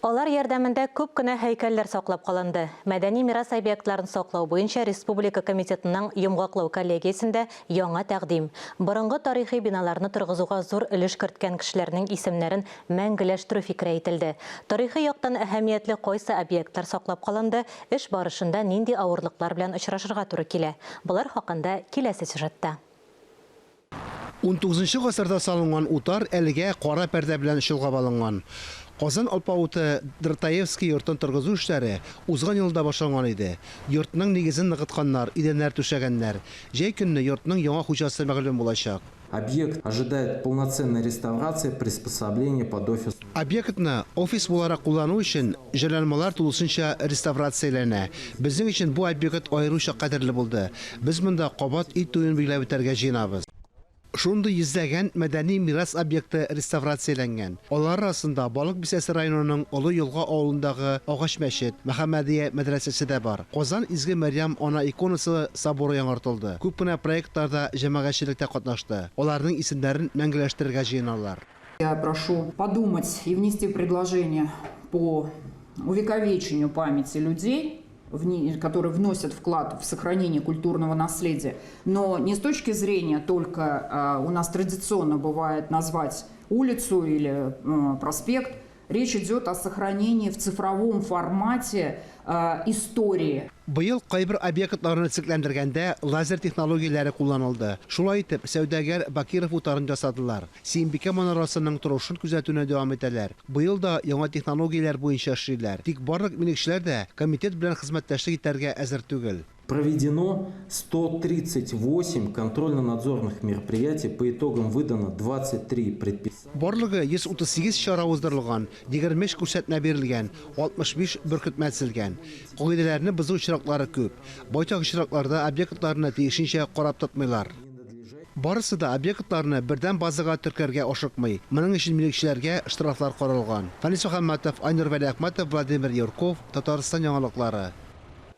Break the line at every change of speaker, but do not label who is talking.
Алар ярдәмендә күп кенә һәйкәлләр саклап калынды. Мәдәни мирас объектларын саклау буенча республика комитетының йомгаклау коллегиясендә яңа тәкъдим, борынгы тарихи биналарны торгызуга зур өлеш керткән кешеләрнең исемнәрен мәңгеләштерү фикере әйтелде. Тарихи яктан әһәмиятле кайсы объектлар саклап калынды, эш барышында нинди авырлыклар белән очрашырга туры килә? Болар хакында киләсе сюжетта.
Унтугызынчы гасырда салынган утар әлегә кара пәрдә белән чолгап алынган. Казан алпавыты Дротаевский йортын торгызу эшләре узган елда башланган иде. Йортның нигезен ныгытканнар, идәннәр түшәгәннәр. Җәй көнне йортның яңа хуҗасы мәгълүм булачак.
Объект ожидает полноценной реставрации, приспособления под офис.
Объектны офис буларак куллану өчен җайланмалар тулысынча реставрацияләнә. Безнең өчен бу объект аеруча кадерле булды. Без монда кабат өй туен билгеләп үтәргә җыенабыз. Шундый йөзләгән мәдәни мирас объекты реставрацияләнгән. Алар арасында Балык Бистәсе районының Олы Елга авылындагы агач мәчет, Мөхәммәдия мәдрәсәсе дә бар. Казан Изге Мәрьям Ана иконасы соборы яңартылды. Күп кенә проектларда җәмәгатьчелек тә катнашты. Аларның исемнәрен мәңгеләштерергә җыеналар.
Я прошу подумать и внести предложение по увековечению памяти людей, которые вносят вклад в сохранение культурного наследия. Но не с точки зрения только у нас традиционно бывает назвать улицу или проспект. Речь идет о сохранении в цифровом формате истории.
Быел кайбер объектларны төзекләндергәндә лазер технологияләре кулланылды. Шулай итеп, сәүдәгәр Бакиров утарын ясадылар. Сөембикә манарасының торышын күзәтүне дәвам итәләр. Быел да яңа технологияләр буенча эшлиләр. Тик барлык милекчеләр дә комитет белән хезмәттәшлек итәргә әзер түгел.
Проведено 138 контрольно-надзорных мероприятий, по итогам выдано 23 предписания.
Барлыгы 138 чара уздырылган, 23 күрсәтмә бирелгән, 65 беркетмә төзелгән. Кагыйдәләрне бозу очраклары күп. Байтак очракларда объектларны тиешенчә карап тотмыйлар. Барысы да объектларны бердәм базага теркәргә ашыкмый. Моның өчен милекчеләргә штрафлар каралган. Фәнис Мөхәммәтов, Айнур Вәлиәхмәтов, Владимир Юрков, Татарстан яңалыклары.